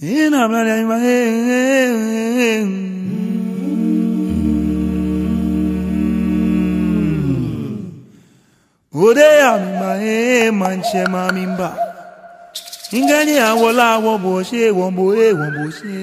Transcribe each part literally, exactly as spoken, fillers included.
Ina mla ya ima, eh, eh, eh. Ode ya mi ma, eh, maŋtsɛ ma mi ba. Ngani awola wo bo she, wo bo, eh, wo bo she.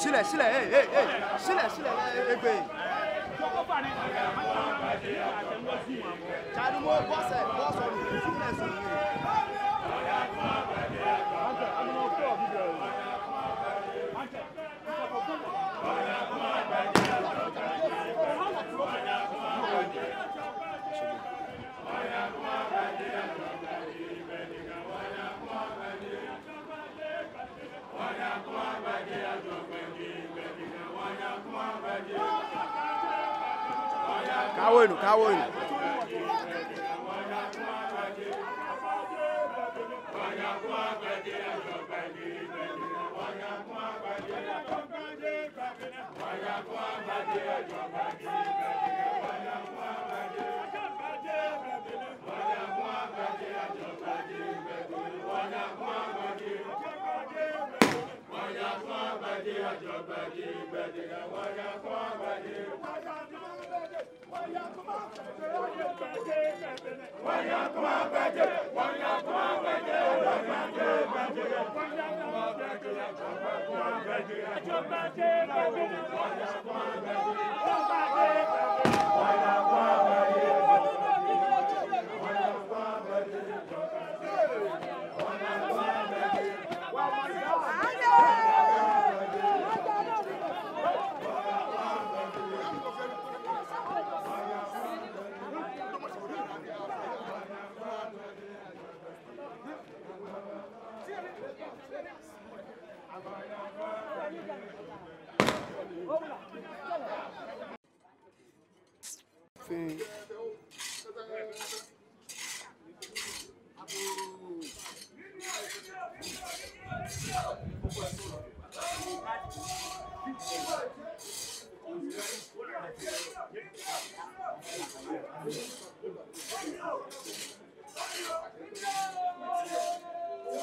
Shilɛ, shilɛ, eh, eh, eh. Shilɛ, shilɛ, eh, eh, egbe. Kawo enu, kawo enu.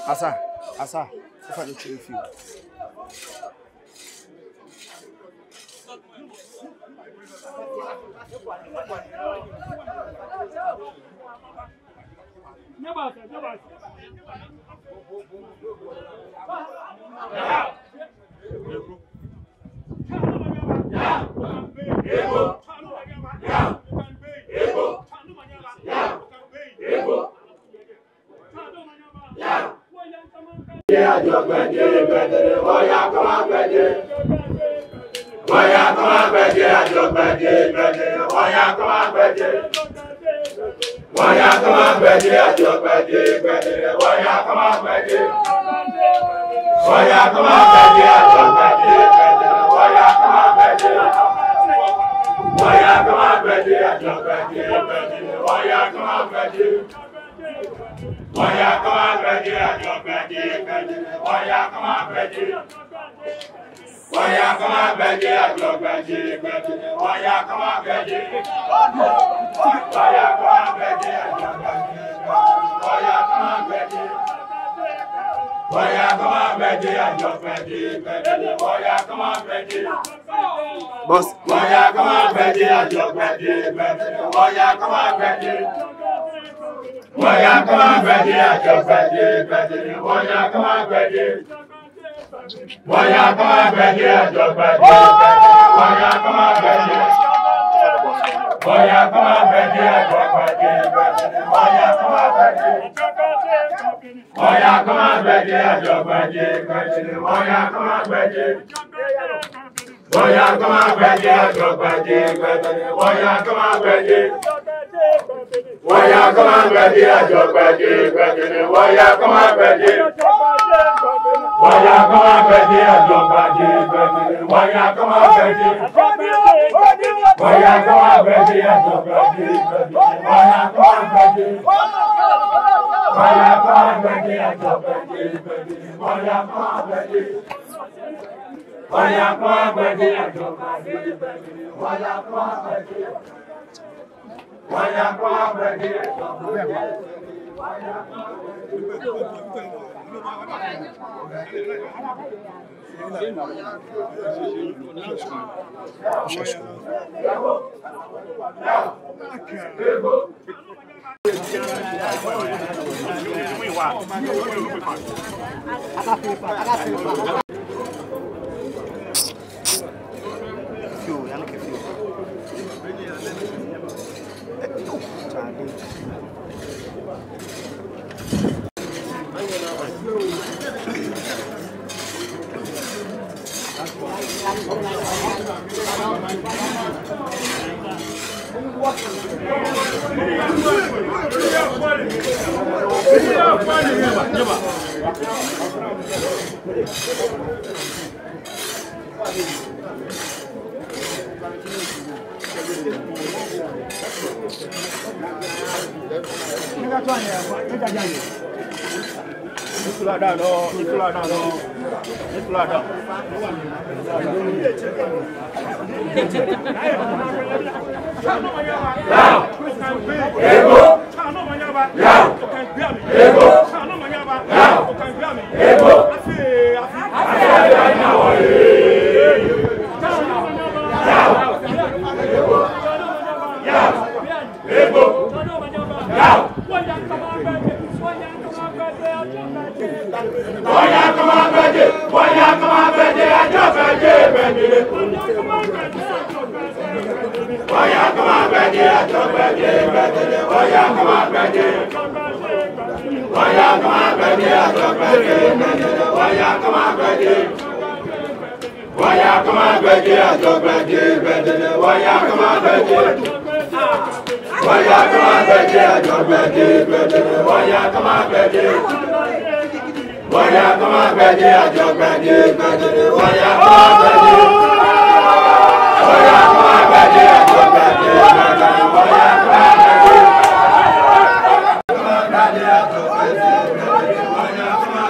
Asa, asa, ofa do tso efi. Boss.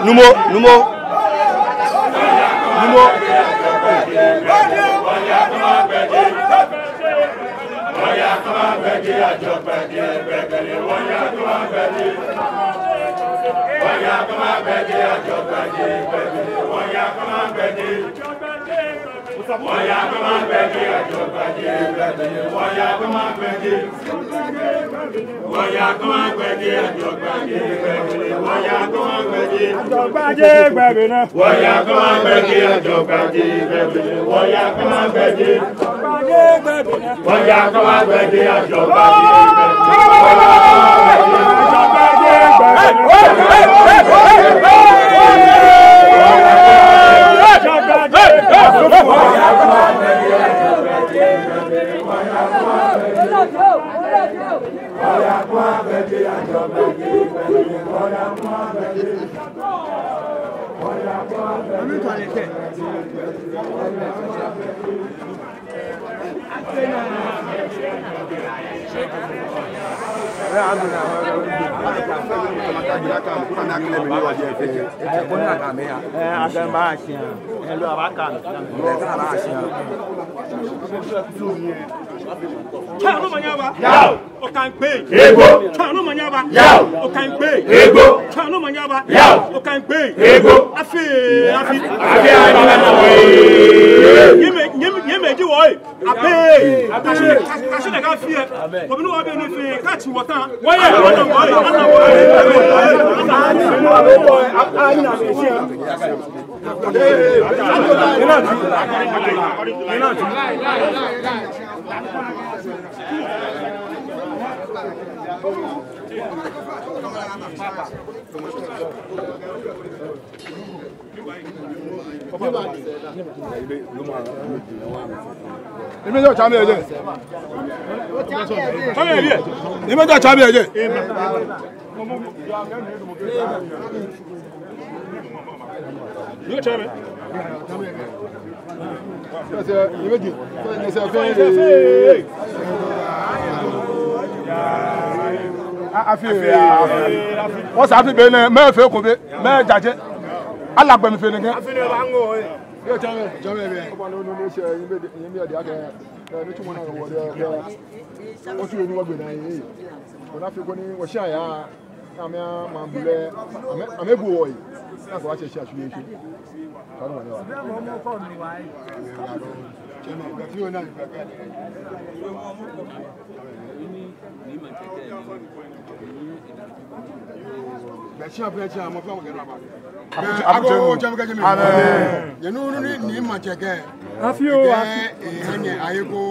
Numo, numo. Numo. Yao! Okaŋ kpee. Egbo. Tswa ni omanye aba. Yao. Okaŋ kpee. Egbo. Tswa ni omanye aba. Yao. Okaŋ kpee. Egbo. Afi, afi. Afi, afi, afi. Nyɛmɛi, nyɛmɛi, nyɛmɛi ji wɔ ee. Afi. Afi. Afi na ka fie. Wɔbi ni wɔbi ni fie. Ka ti wɔta. Wɔyɛ. Wɔta wɔyɛ. Wɔta wɔyɛ. Ni mɛni jɔ tsa mi yɛ jɛi? Ni mɛni jɔ tsa mi yɛ jɛi? Afi, afi. Wɔsɛɛ afi be nɛɛ, mɛi fɛɛ ko be, mɛi jaje. Ala gbɛ mli fɛɛ nɛkɛ. Yoo, tsɛmɛi, tsɛmɛi bɛ. Oba nɔ nɔ nɔ sɛɛ, yɛ mɛi, yɛ mɛi adi akɛ, ɛɛ, nitsumɔ naa wɔ diɛŋtsɛ. Otu yɛ ni wɔgbe naa yɛ. Ona afi ko ni wɔshia ya. Amɛ, amɛ bulɛ, amɛ, amɛgbo wɔyi. Naa ko atsɛ shi asu yɛ shi. Kanu wani wa. Bɛ shia, bɛ shia, mɔ fɛɛ mɔ kɛ naa ba. Abu, abu, abu, abu, abu, abu. Amen. Yɛ nɔ ni, ni maŋtsɛ kɛɛ. Afi oo, afi. Ee, ee, hanyɛ, ayekoo,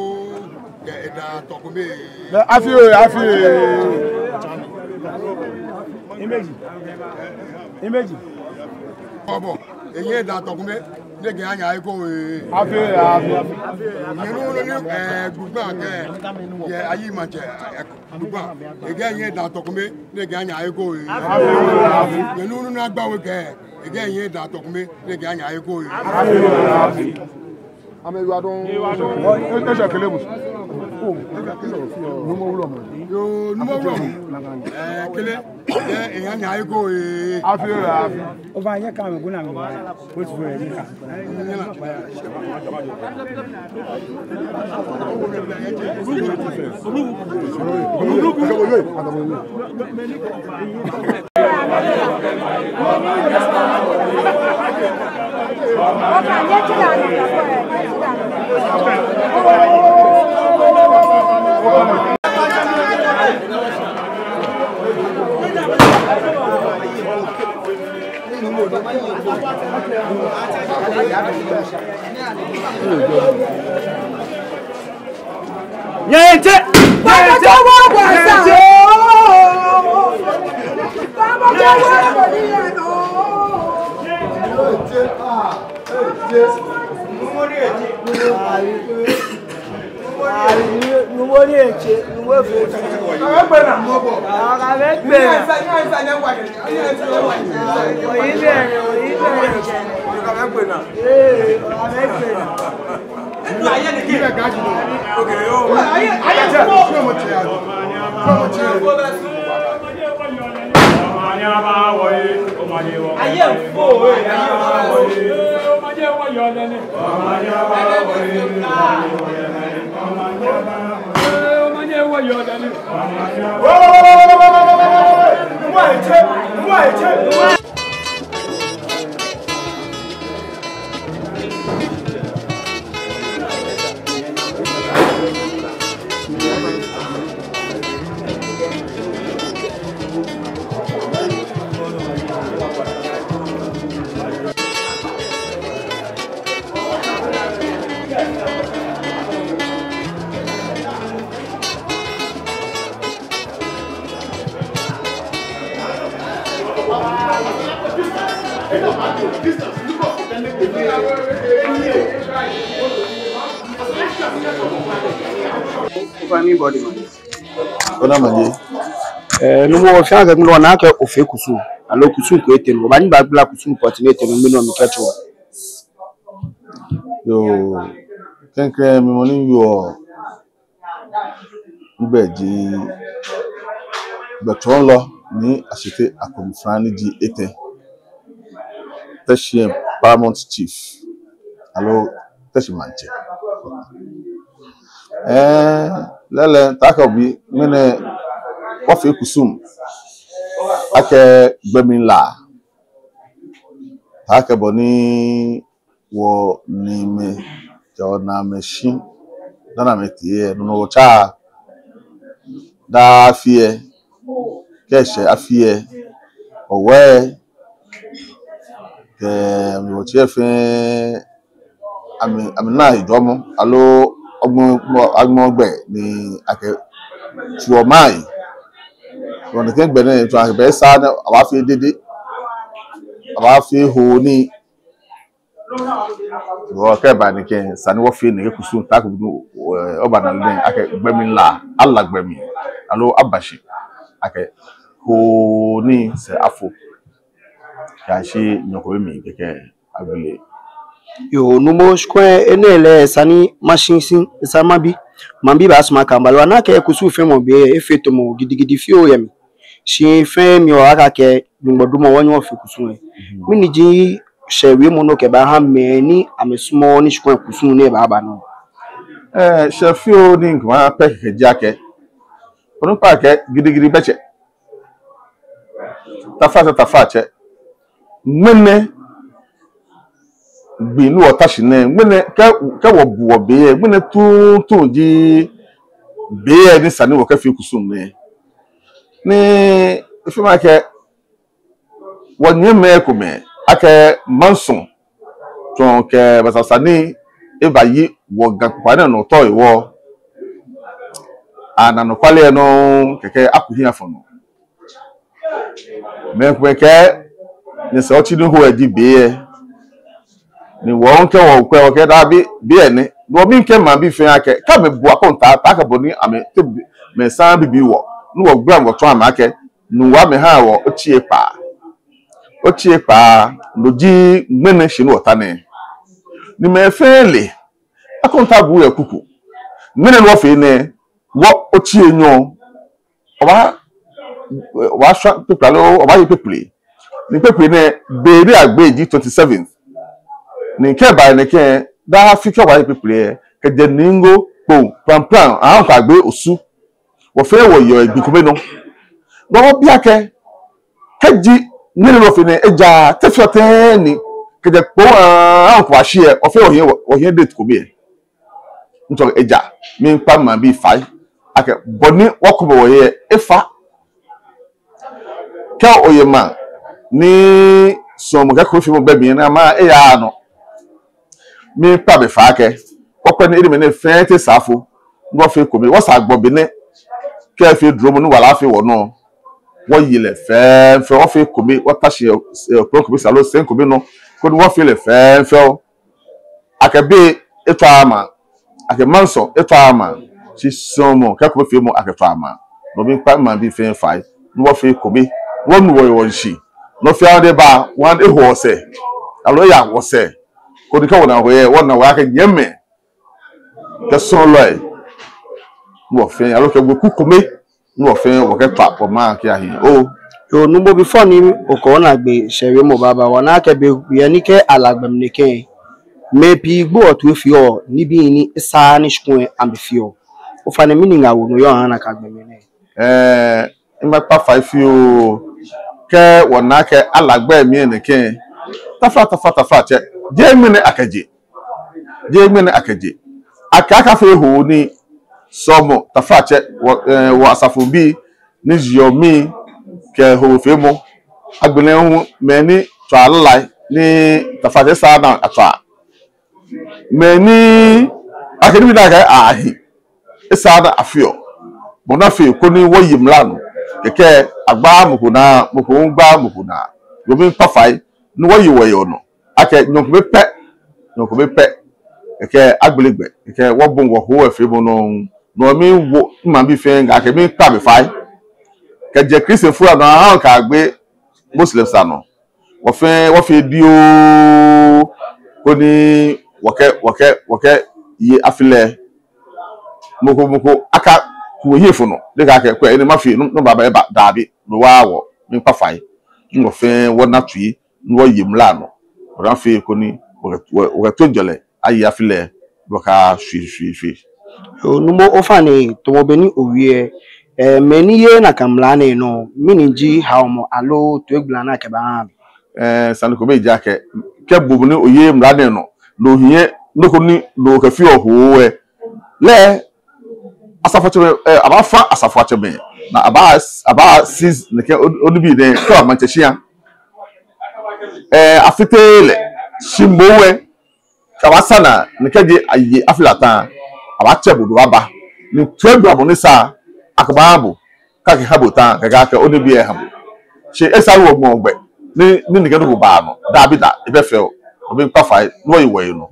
kɛ eda tɔ kome. Afi oo, afi. Imeji. Imeji. Ɔbɔ, eyɛ eda tɔ kome, ni ekɛ hanyɛ ayekoo, ee. Afi, afi. Yɛ nɔ ni, ee, gbogbo kɛ, yɛ ayi maŋtsɛ, ee, Dukpa, ekɛ hanyɛ eda tɔ kome, ni ekɛ hanyɛ ayekoo ee. Yɛ nɔ ni agbawe kɛɛ, ekɛ hanyɛ eda tɔ kome, ni ekɛ hanyɛ ayekoo ee. Amɛyiwaladɔŋŋ. Esa kele musu. Nuumo Wulɔmɔ. Yoo, Nuumo Wulɔmɔ. Ee, kele, ekɛ hanyɛ ayekoo ee. Afi, afi. Oba yɛ ka mɛ guna mɛ. Nyɛtsɛ! Nyɛtsɛ! Nuumo ni etsɛ, nuumo efee. Kaagbe naa. Kaagbe naa. Oyi bɛ, oyi bɛ. Kaagbe naa. Ee, kaagbe naa. Ofainɛ, mibɔ di ma. Ona manye. Ɛɛ, nuumo, wɔfɛɛ wɔkɛ gbɛ lɛ wɔna akɛ ofee kusum. Aloo kusum ko etee nɔ. Obaanyɛ obagbala kusum ko ni etee nɔ, mɛni mikɛɛ otsɔɔ? Yoo, klɛŋklɛŋ mi mɔ ni yɔɔ, migbɛi ji Gbɛtsɔɔlɔ Nii Ashitey Akomfra ni ji etɛ, Teshie Paramount Chief, aloo Teshie Maŋtsɛ. Ɛɛ, lɛɛlɛŋ, taakɛ obi, ŋmɛnɛ wɔfee kusum akɛ gbɛmi La. Taakɛ bɔ ni wɔniimɛi kɛ wɔnaamɛi shi dani amɛtee lɛ, no nɔ wɔtsaa daa afi lɛ, kɛ eshɛ afi lɛ, owɛ kɛ amɛ wɔtsɛ fɛɛ amɛ, amɛna hejɔɔmɔ aloo agbɛnɛ, agbɛnɛ gbɛ ni akɛtsuɔ maŋ lɛ. Wɔnaa akɛ gbɛ nɛɛ, tsɔɔ akɛ be ni sa ni abaafee dede, abaafee hoo nii. Wɔkɛɛ bɔ ni kɛ esa ni wɔfee nɛkɛ kusum taakɛ bɔ ni, ɛɛ, obaana lɛ nɛɛ akɛ gbɛmi La, ala gbɛmi, aloo aba shi akɛ hoo nii sɛɛ afo. Kɛyashi nyɔŋ ko be mli kɛkɛ agbele. Yoo, nuumo, shikome, enɛ lɛ esa ni mashi shi, esa ni mabi. Mabi baasumɔ akɛ mibale. Wɔna akɛ kusum feemɔ be lɛ efee tamɔ gidigidi fioo yɛ mli. Shi fɛɛ mli lɛ wɔkɛɛ akɛ Nyɔŋmɔ dumɔ wɔ ni wɔfee kusum lɛ. Mhm. Mɛni ji shɛɛ wiemɔ ni okɛbaaha mɛi ni amɛsumɔɔɔ ni shikome kusum nɛɛ baaba nɔ? Ɛɛ, shɛɛ fioo ni mikɛbaaha pɛ kɛkɛ ji akɛ, onukpa kɛɛ gidigidi bɛ tsɛ, taflatsɛ, taflatsɛ. Ŋmɛnɛ gbi ni wɔta shi nɛɛ, ŋmɛnɛ kɛ, kɛ wɔbu wɔbe lɛ, ŋmɛnɛ tuuntu ji be lɛ ni esa ni wɔkɛfee kusum nɛɛ. Ni efee mi akɛ wɔnyɛmimɛi komɛi akɛ Manso tsɔɔ akɛ basabasa ni ebaye wɔ Ga kpokpaa nɛɛ nɔ tɔ hewɔ, ana anɔkwale lɛ nɔ kɛkɛ aku hiɛ afɔ nɔ. Mɛi komɛi kɛɛ nyɛsɛɛ otsi ni ho lɛ ji be lɛ. Ni wɔ hu kɛ wɔkwɛ wɔkɛɛ daabi, be lɛ nɛ. Ni wɔmiikɛɛ maŋbii fɛɛ akɛ, kɛ amɛbu akɔntaa, taakɛ bɔ ni amɛtee mɛi saŋŋ bibii wɔ, ni wɔgbla wɔtsɔɔ amɛ akɛ, nuu wa amɛha wɔ otsi ekpaa. Otsi ekpaa, no ji ŋmɛnɛ shi ni wɔta nɛɛ. Ni mɛi fɛɛ le, akɔntaabuu yɛ kuku. Ŋmɛnɛ ni wɔfee nɛɛ, wɔ otsi enyɔ, obaa, obaashwa kpekple aloo obaaye kpekple. Ni kpekple nɛɛ, be ni agbe ji twenty-seventh. Ni kɛ eba nɛkɛ, daa afi kɛ obaaye kpekple lɛ, kɛjɛ Nii Ngo kpo Prampram, aahu kɛyagbe Osu. Wɔfɛɛ wɔyɔɔ gbi kome nɔ. Ni wɔbi akɛ, kɛji ŋmɛnɛ ni wɔfee nɛɛ ejaaa, te fioo tɛŋŋ ni, kɛjɛ kpo aahu kɛbashi lɛ, wɔfɛɛ wɔhiɛ, wɔhiɛ date kome lɛ. Ntsɔ eja, miikpa maŋbii fai akɛ bɔ ni wɔkɔ bɔ wɔye lɛ efa. Kɛ oye maŋ ni suɔmɔ kɛ ekomefeemɔ bɛ mli lɛ, na maŋ lɛ eyaaa nɔ. Miikpa amɛ fai akɛ, wɔkpɛ ni enɛɛmɛi nɛɛ fɛɛ tee safo, ni wɔfee ekome, wɔsaa gbɔ be nɛɛ, kɛ efee duromɔ ni wala afee wɔnɔ, wɔye lɛ fɛɛfɛo, wɔfee ekome, wɔta shi, ɛɛ, kome kome sɛɛ aloo sɛi kome nɔ, koni wɔfee lɛ fɛɛfɛo. Akɛ be etswaaa maŋ, akɛ Manso etswaaa maŋ, shi suɔmɔ kɛ ekomefeemɔ akɛtswaa maŋ. No miikpa maŋbii fɛɛ fai, ni wɔfee ekome, wɔnu wɔhe wɔshi. Nɔ fɛɛ nɔ ni ba, wɔha eho wɔsɛɛ, aloo eya wɔsɛɛ. Koni kɛ wɔna wɔhe lɛ, wɔna wɔhe akɛ nyɛmimɛi kɛ suɔlɔi, ni wɔfɛɛ, aloo kɛ weku kome, ni wɔfɛɛ wɔkɛtswa wɔmaŋ kɛya hiɛ. Oo. Yoo, nuumo, before ni okɛ onaagbee shɛɛ wiemɔ baaba, wɔna akɛ be, be ni kɛ ala gbɛmi nɛkɛ, mɛi pii gboɔ toi feɔ nibii ni esaaa ni shikome amɛfeɔ. Ofainɛ mɛni ŋaawoo ni oyɔɔ ohaa nakai gbɛmi nɛɛ? Ɛɛ, mibaakpa fai fioo. kɛ wɔna akɛ ala gbɛ mli nɛkɛ, tafla, tafla, taflatsɛ, jeee ŋmɛnɛ akɛje. Jeee ŋmɛnɛ akɛje. Akɛ akafee hoo ni sɔɔmɔ, taflatsɛ, wɔ, eh, wɔ asafobii ni jiɔ mli kɛ hoofeemɔ. Agbɛnɛ hu mɛi ni tswaa lalai ni, taflatsɛ, esaaa ni atswaa. Mɛi ni akɛ nibii ni akɛ ahi, esaaa ni afeɔ. Bɔ ni afee koni wɔye mla nɔ. Kɛkɛ agbaaa mɔ ko naa, mɔ ko hu gbaaa mɔ ko naa. Yoo, miikpa fai ni wɔye wɔyeɔ nɔ akɛ nyɔɔŋ kome pɛ, nyɔɔŋ kome pɛ, kɛkɛ agbele gbɛ, kɛkɛ wɔbɔi wɔhoo lɛ feemɔ nɔ. No miiwo maŋbii fɛɛ ŋaa akɛ miikpa amɛ fai. Kɛjɛ Christianfoi anɔ aahu kɛyagbe Muslims anɔ, wɔ fɛɛ wɔfee dioo koni wɔkɛ, wɔkɛ, wɔkɛye afi lɛ. Mɔ ko mɔ ko akaku ehiɛ fɔ̃ nɔ, ni akɛɛ akɛ kwɛ, enɛ mafee, no, no baaba eba, daabi, no waa wɔ, miikpa fai ni wɔ fɛɛ wɔna tsui ni wɔye mla nɔ. Bɔ ni afee koni wɔkɛ, wɔ, wɔkɛ toiŋjɔlɛ aye afi lɛ, wɔkashwie, shwie, shwie. Yoo, Nuumo, ofainɛ, tamɔ bɔ ni owie, eh, mɛi ni yeee nakai mla nɛɛ nɔ, mɛni ji haomɔ aloo toigblaa ni akɛbaaha amɛ? Eh, sane ko bɛ ji akɛ, kɛ bo mɔ ni oyeee mla nɛɛ nɔ, ni ohiɛ nɔ ko ni, ni okɛfeɔ hoo lɛ, lɛ asafoatsɛmɛi, eh, abaafa asafoatsɛmɛi, ni abaa, abaa seize nɛkɛ o, onibii nɛɛ kɛba maŋtsɛ shia. Eh, afiteee lɛ, shi moŋ lɛ, kɛ abaasa naa ni kɛji aye afi lɛ atã, abaatsɛ bo ni obaaba. Ni toigbalamɔ ni sa, akɛbaaha bo, kɛ akɛha bo tã, kɛkɛ akɛ onibii lɛ aha bo. Shi esaaa ni wɔŋmɛɔ gbɛ ni, ni nɛkɛ nɔ ko baa nɔ. Daabi daa, ebɛ fɛo. Wɔmiikpa fai ni wɔye wɔyeɔ nɔ.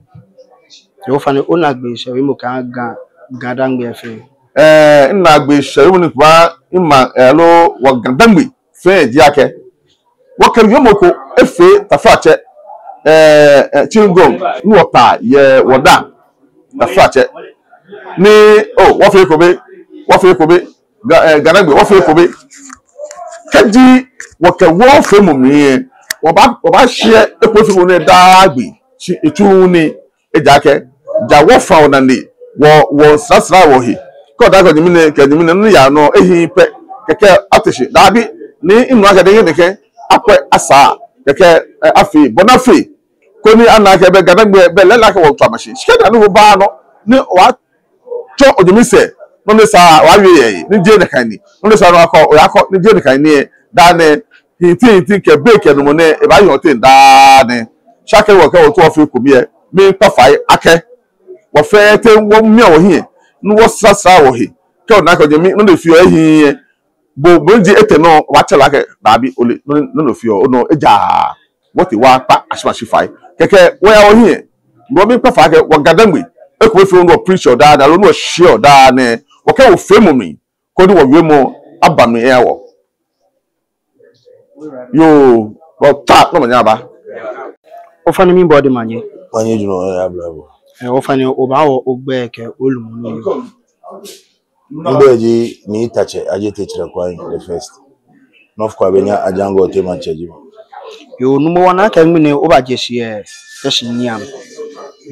Yoo, ofainɛ, onaagbee shɛɛ wiemɔ kɛha Ga, Ga-Dangme fɛɛ. Eh, minaagbee shɛɛ wiemɔ ni mikɛbaaha maŋ, eh, aloo wɔ Ga-Dangme fɛɛ ji akɛ, wɔkɛ wiemɔ ko efee, taflatsɛ, eh, eh, Chief Gong, ni wɔta yɛ wɔdaaŋ, taflatsɛ. Ni, oh, wɔfee ekome, wɔfee ekome, Ga, eh, Ga-Dangme, wɔfee ekome. Kɛji wɔkɛ wɔfeemɔ mli lɛ, wɔbaa, wɔbaashiɛ eko efeemɔ nɛɛ daa gbi, shi etsuuu nii. Ejaakɛ ja wɔfã wɔnane, wɔ, wɔsrasra wɔhe. Kɛ oda akɛ nyɛmi nɛɛ kɛ nyɛmi nɛɛ ni yaa nɔ ehiii pɛ, kɛkɛ ate shi, daabi, ni minu akɛ dɛŋ nɛkɛ, akwɛ asaa, kɛkɛ, eh, afee bɔ ni afee koni ana akɛ bɛ Ga-Dangme bɛ lɛɛlɛŋ akɛ wɔtswa mashi. Shi kɛ daa ni wɔba nɔ ni wɔtsɔ onyɛmi sɛɛ, nɔ ni sa wɔwie yɛ, ni jeee nakai ni, nɔ ni sa nɔ akɔ, oyakɔ, ni jeee nakai ni lɛ, daa nɛɛ, hinti hinti kɛ bei kɛ numɔ nɛɛ, ebaayɔɔ teŋ daa nɛɛ. Shi akɛ wɔkɛ wɔtsɔ wɔfee ekome lɛ, miikpa fai akɛ wɔ fɛɛ tee wɔmia wɔhiɛ, ni wɔsrasra wɔhe. Kɛ ona akɛ onyɛmi nɔ ni efeɔ ehiii lɛ, bo, bo ji etɛ nɔ, obaatsɛ lɛ akɛ daabi, ole, nɔ ni, nɔ ni ofeɔ, onɔ ejaaa. Wɔtee wɔkpa ashimashi fai. Kɛkɛ wɔya wɔhiɛ. Ni wɔmiikpa fai akɛ wɔ Ga-Dangme, ekomefeemɔ ni wɔ preach-ɔ daa nɛɛ, aloo ni wɔshiɛɔ daa nɛɛ, wɔkɛ wɔfeemɔ mli, koni wɔwiemɔ aba mli eha wɔ. Yoo, wɔta nɔ manye aba. Ofainɛ, miibɔ odɛŋ manye. Manye jurɔ, eh, abla bo. Eh, ofainɛ, obaaha wɔ ogbɛi kɛ olumɔ nɔ. Migbɛi ji Nii Tatsɛ Adjetey Tsirɛkwai the first. Nɔfkwa Benya Ajangɔte Maŋtsɛ ji mi. Yoo, Nuumo, wɔna akɛ ŋmɛnɛ obaje shi yɛ Teshie niiamli.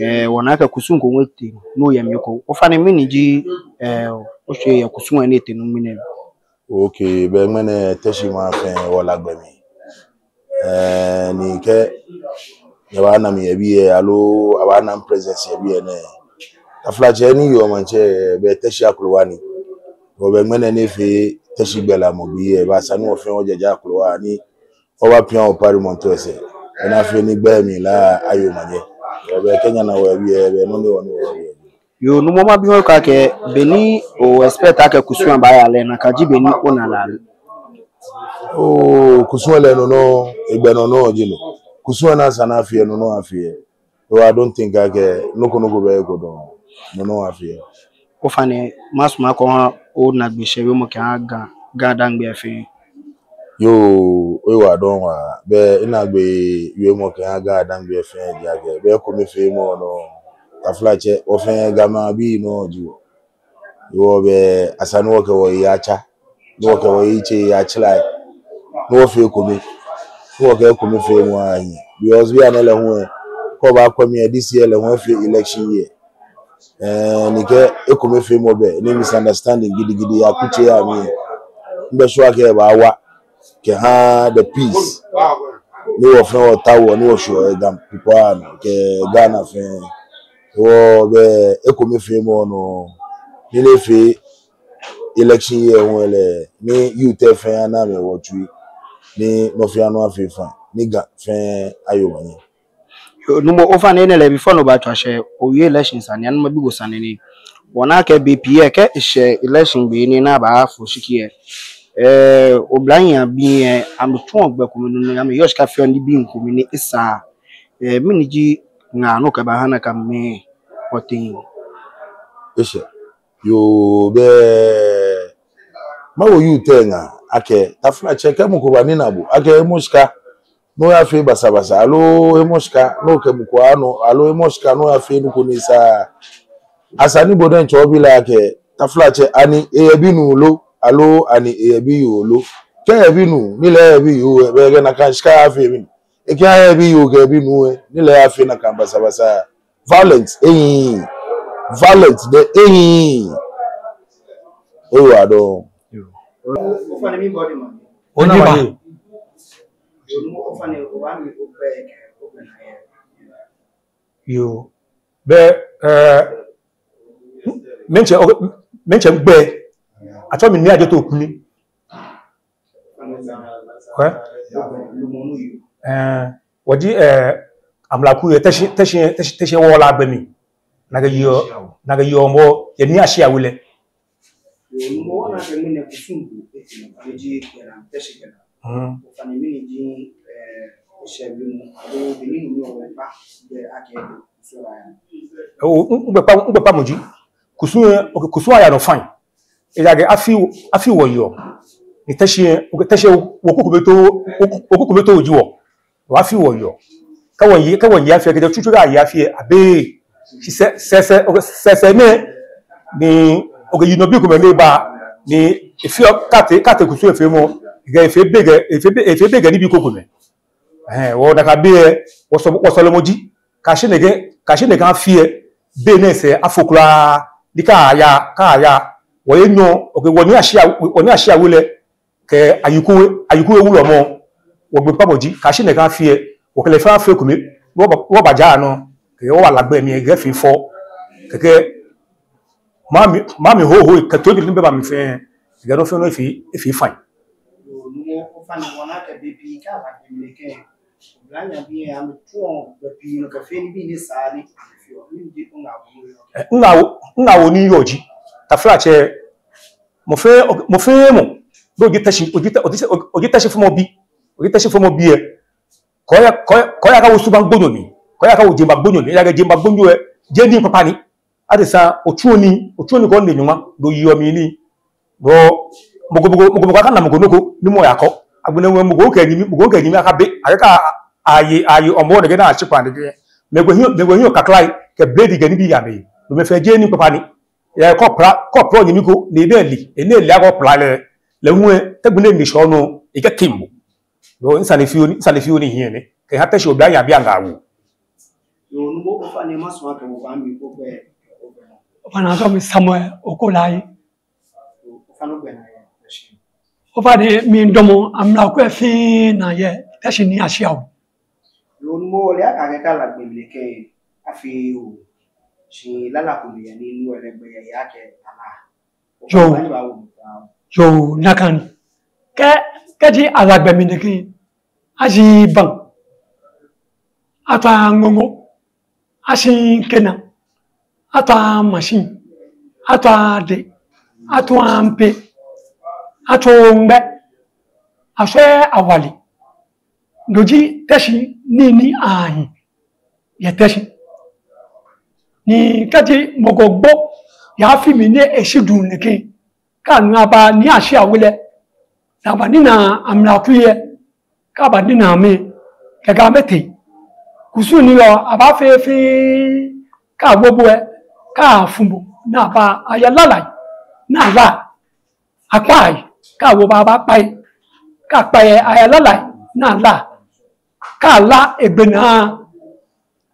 Eh, wɔna akɛ kusum ko hu etee nɔ ni oyɛ mli eko. Ofainɛ, mɛni ji, eh, oshwee yɛ kusum lɛ ni etee nɔ ŋmɛnɛ? Okay, bɛ ŋmɛnɛ Teshie maŋ fɛɛ wɔla gbɛ mli. Eh, ni kɛ nyɛbaana mi yɛ biɛ, aloo abaana mi presence yɛ biɛ nɛɛ, taflatsɛ ni yɔɔ maŋtsɛ, bɛ Teshie akrowa ni. Bɛ ŋmɛnɛ ni efee Teshie gbɛlamɔ gbi lɛ, ebaasa ni wɔ fɛɛ wɔjaje akrowa ni wɔbapia wɔ paramount lɛ sɛɛ. Bɛ ni afee ni gbɛi mli la aye omanye. Bɛ kɛ nyɛna wɔ yɛ biɛ, bɛ nɔ ni wɔ ni wɔ yɛ biɛ. Yoo, Nuumo, mabi wɔ akɛ, bɔ ni o-expect akɛ kusum lɛ baaya lɛ, nakai ji bɔ ni ona lɛ? Oh, kusum lɛ nɔŋŋ, egbɛ nɔŋŋ ji no. Kusum lɛ ni esa ni afee, no nɔŋŋ afee. Oh, I don't think akɛ nɔ ko nɔ ko bɛ eko dɔŋŋ, no nɔŋŋ afee. Ofainɛ, masumɔ akɛ oha onaagbee shɛɛ wiemɔ kɛha Ga, Ga-Dangme fɛɛ. Yoo, oyiwaladɔŋŋ waa. Bɛ minaagbee wiemɔ kɛha Ga-Dangme fɛɛ ji akɛ, bɛ ekomefeemɔ nɔ, taflatsɛ, wɔ fɛɛ Ga maŋbii nɔ ji wɔ. Hewɔ bɛ esa ni wɔkɛ wɔyi atsa, ni wɔkɛ wɔyitsei atsara, ni wɔfee ekome, ni wɔkɛ ekomefeemɔ ahi. Because bianɛ lɛ hu lɛ, kɛ obaakwɛ mli lɛ, this year lɛ hu efee election year. Eh, ni kɛ ekomefeemɔ bɛ, ni misunderstanding gidigidi yɛ akutsei amli lɛ, mibɛ sure akɛ ebaawa. kɛha the peace ni wɔ fɛɛ wɔtaoɔ ni wɔshwɛɔ yɛ Ga kpokpaa nɔ kɛ Ghana fɛɛ. Wɔbɛ ekomefeemɔ nɔ ni lɛ fɛɛ election year hu lɛ ni youth fɛɛ ana amɛwɔtsui ni nɔ fɛɛ nɔ afee fine ni Ga fɛɛ aye omanye. Yoo, Numo, ofainɛ, enɛ lɛ before ni obaatswa shi, owie election sane, ni mabi bo sane ni. Wɔna akɛ bei pii lɛ, kɛ eshɛ election gbi ni abaafo shiki lɛ, eh, oblanyabii lɛ, amɛtsuɔ gbɛ komɛi nɔ ni amɛyɔɔ shika feɔ nibii komɛi ni esaaa. Eh, mɛni ji ŋaa ni okɛbaaha nakai mɛi, otin? Eshɛ. Yoo, bɛ mawo youth lɛ ŋaa akɛ, taflatsɛ, kɛ mɔ ko banina bo akɛ emɔ shika ni oyafee basabasa, aloo emɔ shika ni okɛ mɔ ko anɔ, aloo emɔ shika ni oyafee nɔ ko ni esaaa, esa ni bo diɛŋtsɛ obi lɛ akɛ, taflatsɛ, ani eyɛ binuu lo, aloo ani eyɛ biyoo lo? Kɛ eyɛ binuu, ni lɛ eyɛ biyoo lɛ, belɛ ekɛ nakai shika lɛ afee mɛni? Ekɛ eyɛ biyoo kɛ binuu lɛ, ni lɛ eyafee nakai basabasa? Violence ehiii. Violence diɛŋtsɛ ehiii. Oyiwaladɔŋŋ. Yoo. Ofainɛ, mibɔ di ma. Ona. Oniba. Yoo, Numo, ofainɛ, obaami ogbɛi kɛ ogbɛnaa yɛ. Yoo. Bɛ, eh, mitsɛ, okay, mitsɛ migbɛi. Atsɛɔ mi Nii Adjetey Okunli. Kwɛ. Eh, wɔji, eh, amlaku yɛ Teshie, Teshie, Teshie, Teshie Wɔla gbɛ mli. Nakai yeɔ, nakai yeɔ mɔ yɛ Nii Ashia We lɛ. Yoo, Numo, wɔna akɛ ŋmɛnɛ kusum ko, eh, ji gbɛnaa, Teshie gbɛnaa. Mhm. Ofainɛ, mɛni ji, eh, oshɛ bi mu, aloo beni nu ni oba, bɛ akɛ kusum aya nɔ? Oo, ŋ-, ŋmɛnɛ kpa, ŋmɛnɛ kpamɔ ji kusum, okay, kusum aya nɔ fine. Ejaakɛ afi, afi wɔyeɔ. Ni Teshie, okay, Teshie, wɔ kuku be to, wɔ kuku be to ji wɔ. Wɔ afi wɔyeɔ. Kɛ wɔye, kɛ wɔye afi lɛ, kɛjɛ tsutsu kɛya afi lɛ, abeee. Shi sɛɛ, sɛɛ, sɛɛ, okay, sɛɛ, sɛɛ nɛɛ ni, okay, yinɔbii komɛi ni ba, ni efeɔ, kɛ atee, kɛ atee kusum lɛ feemɔ, kɛ efee bɛ kɛ, efee bɛ, efee bɛ kɛ nibii komɛi. Ɛhɛɛ, wɔ nakai be lɛ, wɔsɔ-, wɔsɔlemɔ ji, kɛyashi nɛkɛ, kɛyashi nɛkɛ afi lɛ, be nɛɛ sɛɛ afo kwraa, ni kɛ aya, kɛ aya, wɔyɛ nyɔ, okay, wɔ Nii Ashia, wɔ Nii Ashia We lɛ, kɛ Ayiku We, Ayiku We wulɔmɔ, wɔgbɛi kpamɔ ji, kɛyashi nɛkɛ afi lɛ, wɔkɛ lɛ fɛɛ afee ekome, wɔba, wɔbaja nɔ, kɛ wɔbala gbɛ mli, kɛ efee fɛo, kɛkɛ maŋ mli, maŋ mli hoho, kɛ toiŋjɔlɛ ni bɛ maŋ mli fɛɛ, kɛ nɔ fɛɛ nɔ efee, efee fine. Yoo, Numo, ofainɛ, wɔna akɛ bei pii kɛ aba gbɛ mli nɛkɛ, oblanyabii lɛ amɛtsuɔ gbɛ pii nɔ kɛfee nibii ni esaaa ni amɛfeɔ. Mɛni ji oŋaawoo ni oyɔɔ? Eh, ŋaawoo, ŋaawoo ni miyɔɔ ji, taflatsɛ, mɔ fɛɛ, mɔ fɛɛ mɔ ni oji Teshie, oji Te-, oji, oji Teshie fɔmɔbi, oji Teshie fɔmɔbi lɛ, kɛ oya, kɛ oya, kɛ oya kawo subaŋ gbonyo mli, kɛ oya kawo jeŋba gbonyo mli, ejaakɛ jeŋba gbonyo lɛ, jeee nii kpakpa ni. Adesa, otsuɔ nii, otsuɔ nii kɛ onuɔ nyɔŋma, ni oyeɔ mli nii. Bɔ, mɔ ko, mɔ ko, mɔ ko, mɔ ko akana mɔ ko nɔ ko, ni mɔ yakɔ. Agbɛnɛ mɔ ko kɛ enyɛmi, mɔ ko kɛ enyɛmi akabe, akɛ kɛ aye, aye omɔ nɛkɛ ni atsi kpaa nɛkɛ. Mɛi komɛi hiɔ, mɛi komɛi hiɔ kaklai, kɛ blade kɛ nibii yɛ amɛhe. No mɛi fɛɛ jeee nii kpakpa ni. Eya kɛ opila, kɛ opila onyɛmi ko, ni enɛ le, enɛ le akɛ opila lɛ, lɛ hu lɛ, te agbɛnɛ ni eshɔ nɔ, ekɛkiimɔ. Yoo, misane fioo ni, misane fioo ni hiɛ nɛ. Kɛha Teshie oblanyabii aŋaawoo. Yoo, Numo, ofainɛ, masumɔ akɛ obaami ogbɛi. Ofainɛ, atsɛɔ mi Samuel Okolai. Ofainɛ, ogbɛnaa yɛ Teshie? Ofainɛ, midamɔ amlaku lɛ fɛɛ naa yɛ Teshie Nii Ashia We. Yoo, Numo, ole akɛ akɛɛ kɛ ala gbɛ mli nɛkɛ, afeee oo. Shi lala ko ni yɛ ni nu lɛ gbɛ yɛ akɛ ala. Yoo. Yoo, nakai ni. Kɛ, kɛji ala gbɛ mli nɛkɛ, ashi baŋ, atswa ŋoŋo, ashi kena, atswa machine, atswa de, atswa mpe, atswa ŋmɛ, ashwɛ awale. No ji Teshie nii ni ahi yɛ Teshie. Ni kɛji mɔ ko gbo yɛ afi mli ni eshi duŋ nɛkɛ, kɛ anu aba Nii Ashia We lɛ, ni abanina amlakui lɛ, kɛ abanina amɛ, kɛkɛ amɛtee. Kusum ni yɔɔ, abaafee fɛɛ, kɛ awo bo lɛ, kɛ afu bo, ni aba aya lalai, ni ala. Akpai, kɛ awo bo abaakpai, kɛ akpai aya lalai, ni ala. Kɛ ala egbɛnaa,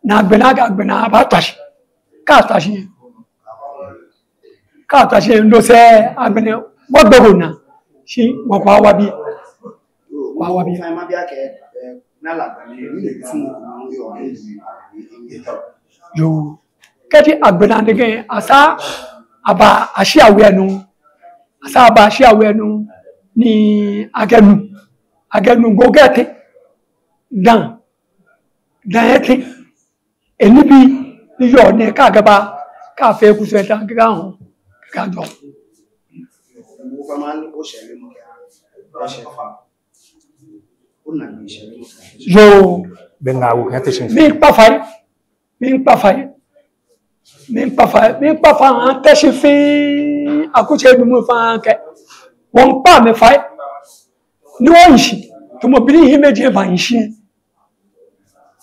ni agbɛnaa, kɛ agbɛnaa abaatswa shi. Kɛ atswa shi, kɛ atswa shi, no sɛɛ agbɛnɛ wɔgbe ko naa, shi wɔkɔ awa biɛ. Wa wa bi. Yoo. Kɛji agbɛnɛ nɛkɛ, asaa aba ashi awe nɔ. Asaa aba ashi awe nɔ ni akɛnu. Akɛnu gogɛ tɛ. Dan. Dan etɛ. Enibii ni yɔɔ nɛɛ kɛ akɛba, kɛ afee kusum lɛ tan kɛkɛ ahɔɔ, kɛkɛ ajɔ. Yoo. Bɛ ŋaa wo, ya Teshie. Miikpa fai. Miikpa fai. Miikpa fai. Miikpa fai aha Teshie fɛɛ. Akutsei, mimli fai akɛ wɔmiikpa amɛ fai. Ni wɔnyiɛ shi. Tamɔ bɔ ni hiimeji eba nyiɛ shi.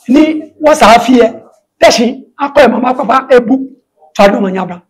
Ni wɔsɛɛ afi lɛ, Teshie akɔ emama kpakpa ebu. Tswa omanye aba.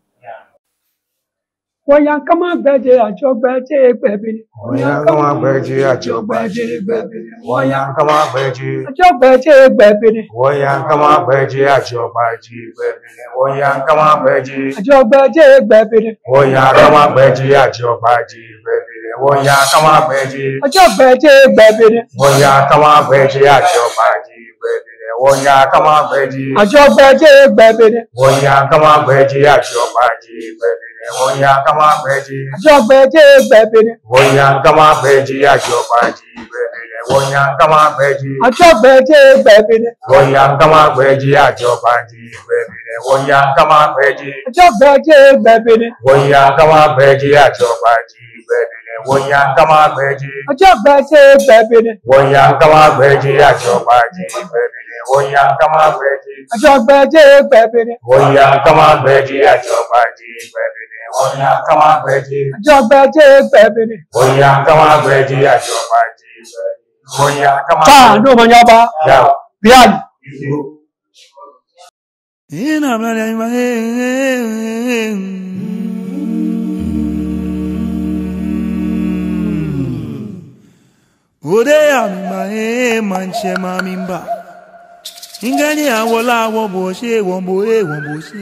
Wɔyaa Nkama gbɛje, ajɔ gbɛje gbɛ be nɛ. Wɔyaa Nkama gbɛje, ajɔ gbɛje gbɛ be nɛ. Wɔyaa Nkama gbɛje. Ajɔ gbɛje gbɛ be nɛ. Wɔyaa Nkama gbɛje, ajɔ gbɛje gbɛ be nɛ. Wɔyaa Nkama gbɛje. Ajɔ gbɛje gbɛ be nɛ. Wɔyaa Nkama gbɛje, ajɔ gbɛje gbɛ be nɛ. Wɔyaa Nkama gbɛje. Ajɔ gbɛje gbɛ be nɛ. Wɔyaa Nkama gbɛje, ajɔ gbɛje gbɛ be nɛ. Wɔyaa Nkama gbɛje. Ajɔ gbɛje gbɛ be nɛ. Wɔyaa Nkama gbɛje, ajɔ gbɛje gbɛ be nɛ. Wɔyaa Nkama gbɛje. Ajɔ gbɛje gbɛ be nɛ. Wɔyaa Nkama gbɛje, ajɔ gbɛje gbɛ be nɛ. Wɔyaa Nkama gbɛje. Ajɔ gbɛje gbɛ be nɛ. Wɔyaa Nkama gbɛje, ajɔ gbɛje gbɛ be nɛ. Wɔyaa Nkama gbɛje. Ajɔ gbɛje gbɛ be nɛ. Wɔyaa Nkama gbɛje, ajɔ gbɛje gbɛ be nɛ. Wɔyaa Nkama gbɛje. Ajɔ gbɛje gbɛ be nɛ. Wɔyaa Nkama gbɛje, ajɔ gbɛje gbɛ be nɛ. Wɔyaa Nkama gbɛje. Ajɔ gbɛje gbɛ be nɛ. Wɔyaa Nkama gbɛje, ajɔ gbɛje gbɛ be nɛ. Wɔyaa Nkama gbɛje. Ajɔ gbɛje gbɛ be nɛ. Wɔyaa Nkama gbɛje, ajɔ gbɛje gbɛ be nɛ. Wɔyaa Nkama. Tswa omanye aba. Yao. Biali. Ode ya mimba, eh, maŋtsɛ ma mimba. Ŋkɛɛ ni awo la, wɔbɔ shi, wɔbɔ, eh, wɔbɔ shi.